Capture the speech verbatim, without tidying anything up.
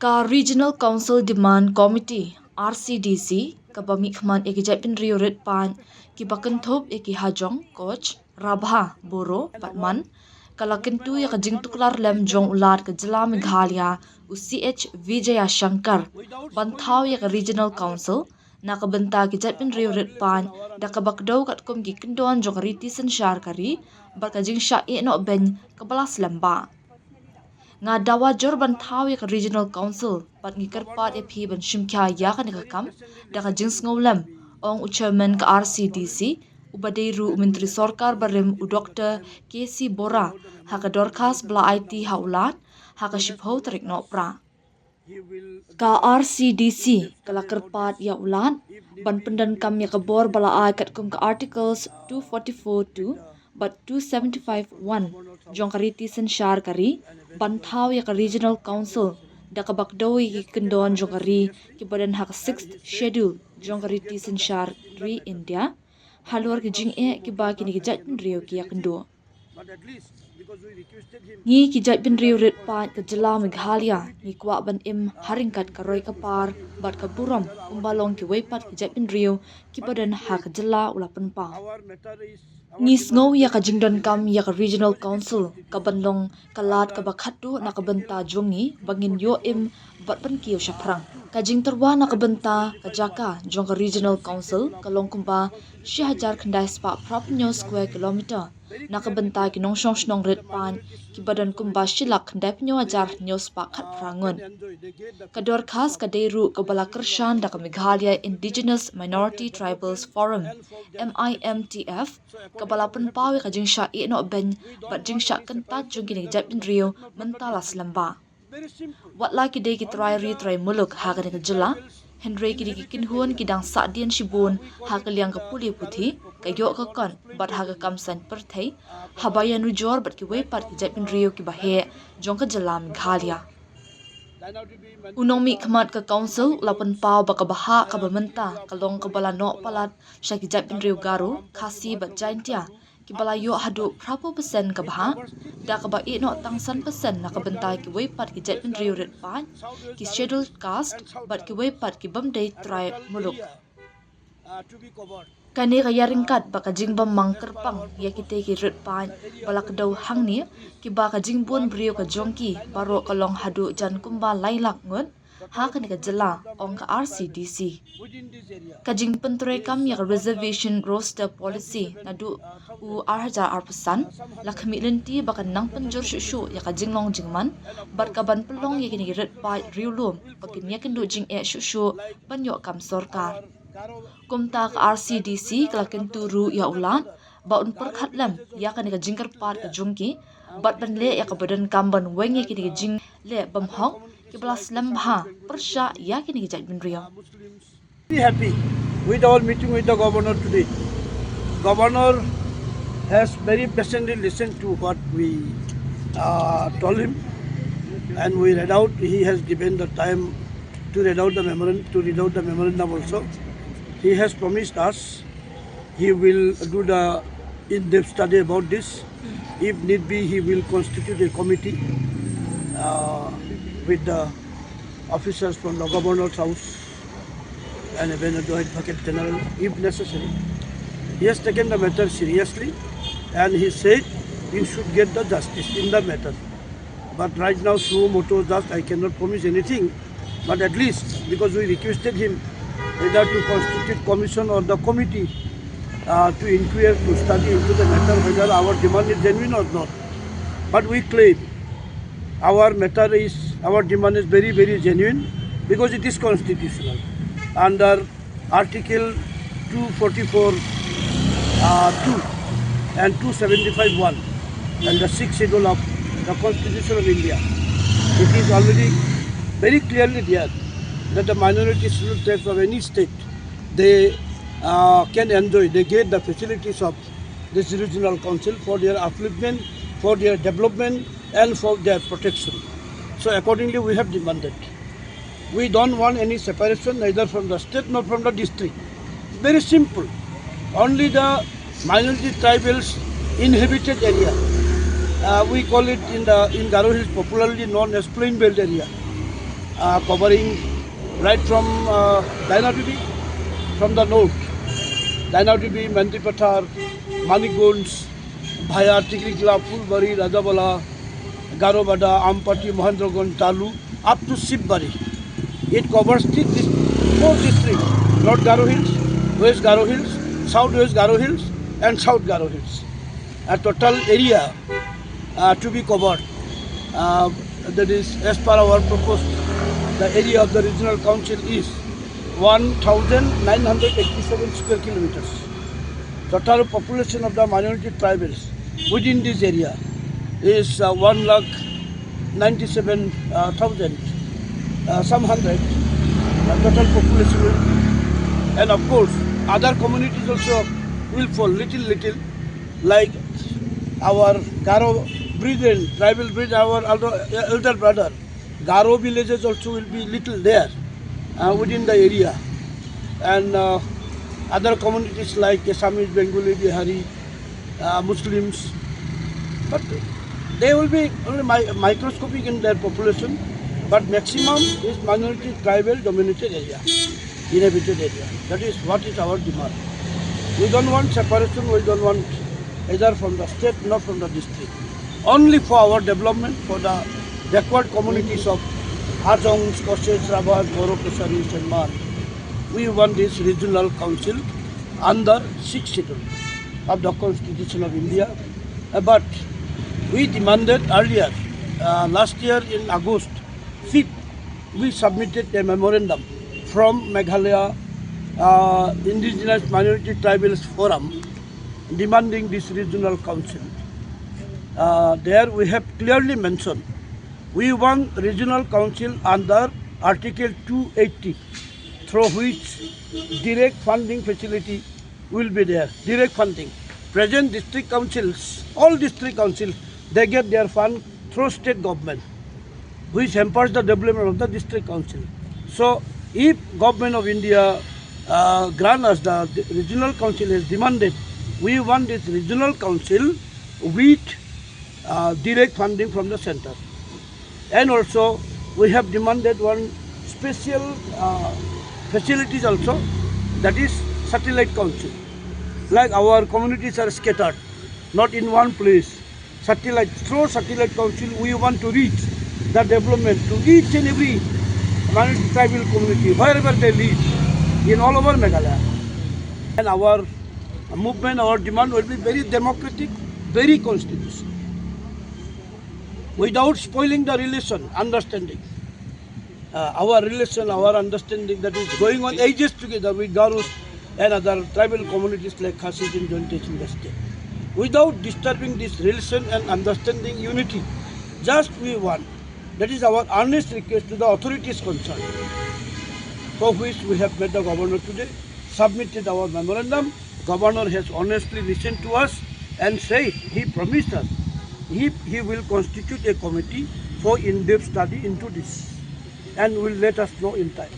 Ka Regional Council Demand Committee, R C D C, kaba mihkhmat ïa ki jaitbynriew rit paid kiba kynthup ïa ki hajong, koch, rabha, boro bad man, ka la kyntu ïa ka jingtuklar lem jong u Lat ka jylla Meghalaya, u C H Vijayashankar, ban thaw ïa ka Regional Council na ka bynta ki jaitbynriew rit paid, da kaba kdew katkum ki kyndon jong ka riti synshar ka ri bad ka jingshah ïehnoh beiñ kaba la slem bha. Nga dawa jur ban thaw ïa ka Regional Council bad ngi kyrpad ïa phi ban shim khia ïa kane ka kam da ka jingsngewlem, ong u Chairman ka R C D C, uba dei ruh u Myntri Sorkar Barim, u Doktor K C Bora, ha ka dorkhas ba la aiti ha u Lat ha ka shiphew tarik Nohprah. Ka R C D C ka la kyrpad ïa u Lat ban pyndonkam ïa ka bor ba la ai katkum ka Articles two forty-four two bad two seventy-five one jong ka riti synshar ka ri, ban thaw ïa ka Regional Council da kaba kdew ïa ki kyndon jong ka ri kiba don ha ka Sixth Schedule jong ka riti synshar ri India, halor ki jingeh kiba kine ki jaitbynriew ki ïakynduh. Ngi ki jaitbynriew rit paid ka jylla Meghalaya ngi kwah ban im ha ryngkat ka roi ka par bad ka burom kumba long kiwei pat ki jaitbynriew kiba don ha ka jylla u la pynpaw. Ngi sngew ïa ka jingdonkam ïa ka Regional Council ka ban long ka lad kaba khatduh na ka bynta jong ngi ba ngin ïoh im bad pynkiew shaphrang. Ka jingtyrwa na ka bynta ka jaka jong ka Regional Council ka long kumba shi hajar khyndai spah phra phew square kilometer na ka bynta ki nongshong shnong rit paid kiba don kumba shi lak khyndai phew hajar hynñiew spah khatphra ngut. Ka dorkhas ka dei ruh kaba la kyrshan da ka Meghalaya Indigenous Minority Tribals Forum, M I M T F, kaba la pynpaw ïa ka jingshah ïehnoh beiñ bad jingshah kyntait jong kine ki jaitbynriew mynta la slem bha. Wat la ki dei ki trai ri trai muluk ha kane ka jylla, hynrei ki dei ki kynhun ki dang sahdien shibun ha ka liang ka pule puthi, ka ïoh ka kot bad ha ka kam saiñ pyrthei, haba ïanujor bad kiwei pat ki jaitbynriew kiba heh jong ka jylla Meghalaya. U nongmihkhmat ka Council u la pynpaw ba ka bhah kaba mynta ka long kaba la noh palat sha ki jaitbynriew Garo, Khasi bad Jaintia, kiba la ïoh haduh phra phew percent ka bhah, da kaba ïehnoh tang san percent na ka bynta kiwei pat ki jaitbynriew rit paid, ki Scheduled Caste bad kiwei pat ki bym dei trai muluk. Kane ka ïaryngkat bad ka jingbym mang kyrpang ïa kitei ki rit paid ba la kdew hangne, kiba ka jingbun briew ka jong ki baroh ka long haduh jan kumba lai lak ngut ha kane ka jylla, ong ka R C D C. Ka jingpyntreikam ïa ka Reservation Roster Policy naduh u ar hajar arphew san la khmih lynti ba kan nang pynjur shuh shuh ïa ka jinglong jingman bad ka ban pynlong ïa kine ki rit paid riewlum ba kin ïakynduh jingeh shuh shuh ban ïoh kam sorkar. Kumta ka R C D C ka la kyntu ruh ïa u Lat ba un pyrkhat lem ïa kane ka jingkyrpad ka jong ki bad ban leh ïa kaba donkam ban weng ïa kine ki jingleh bymhok kiba la slem bha pyrshah ïa kine ki jaitbynriew. Very happy with our meeting with the governor today. Governor has very patiently listened to what we uh, told him, and we read out. He has given the time to read out the memorandum, to read out the memorandum also. He has promised us he will do the in-depth study about this. If need be, he will constitute a committee uh, with the officers from the governor's house and even the Advocate General, if necessary. He has taken the matter seriously and he said you should get the justice in the matter. But right now, suo motu, just I cannot promise anything. But at least, because we requested him either to constitute commission or the committee uh, to inquire, to study into the matter whether our demand is genuine or not. But we claim our matter is, our demand is very, very genuine because it is constitutional. Under Article two forty-four uh, two and two seventy-five one and the sixth schedule of the Constitution of India, it is already very clearly there that the minority scheduled tribes of any state, they uh, can enjoy, they get the facilities of this regional council for their upliftment, for their development and for their protection. So accordingly we have demanded. We don't want any separation neither from the state nor from the district. Very simple. Only the minority tribals inhabited area, uh, we call it in the in Garo Hills popularly known as plain belt area. uh, covering right from uh, Dainadibi, from the north, Dainadibi, Mendipathar, Manikganj, via Tikrikhla, Phulbari, Rajabala, Garobada, Ampati, Mahendraganj, Talu, up to Sibari. It covers three dis- four districts: North Garo Hills, West Garo Hills, South West Garo Hills, and South Garo Hills. A total area uh, to be covered. Uh, that is, as per our proposed, the area of the regional council is one thousand nine hundred eighty-seven square kilometers. Total population of the minority tribals within this area is uh, one lakh ninety-seven thousand uh, some hundred uh, total population will be. And of course, other communities also will fall little little, like our Garo brethren, tribal brethren, our elder, elder brother. Garo villages also will be little there uh, within the area, and uh, other communities like Assamese, Bengali, Bihari, uh, Muslims. But they will be only mi- microscopic in their population, but maximum is minority tribal dominated area, inhabited area. That is what is our demand. We don't want separation, we don't want either from the state nor from the district. Only for our development, for the backward communities of Hajongs, Koches, Rabas, Boro, Kushari, Senmar, we want this regional council under sixth schedule of the Constitution of India. Uh, but we demanded earlier, uh, last year in August fifth, we submitted a memorandum from Meghalaya uh, Indigenous Minority Tribals Forum demanding this regional council. Uh, there we have clearly mentioned we want regional council under Article two eighty, through which direct funding facility will be there, direct funding. Present district councils, all district councils, they get their fund through state government, which hampers the development of the district council. So, if Government of India uh, grant us the, the regional council has demanded, we want this regional council with uh, direct funding from the center. And also, we have demanded one special uh, facilities also, that is satellite council. Like our communities are scattered, not in one place. Satellite, through satellite council, we want to reach the development to each and every minority tribal community, wherever they live, in all over Meghalaya. And our movement, our demand will be very democratic, very constitutional, without spoiling the relation, understanding. Uh, our relation, our understanding that is going on ages together with Garos and other tribal communities like Khasis and Jaintias in the state. Without disturbing this relation and understanding unity, just we want. That is our earnest request to the authorities concerned, for which we have met the governor today, submitted our memorandum. Governor has honestly listened to us and said he promised us he, he will constitute a committee for in-depth study into this and will let us know in time.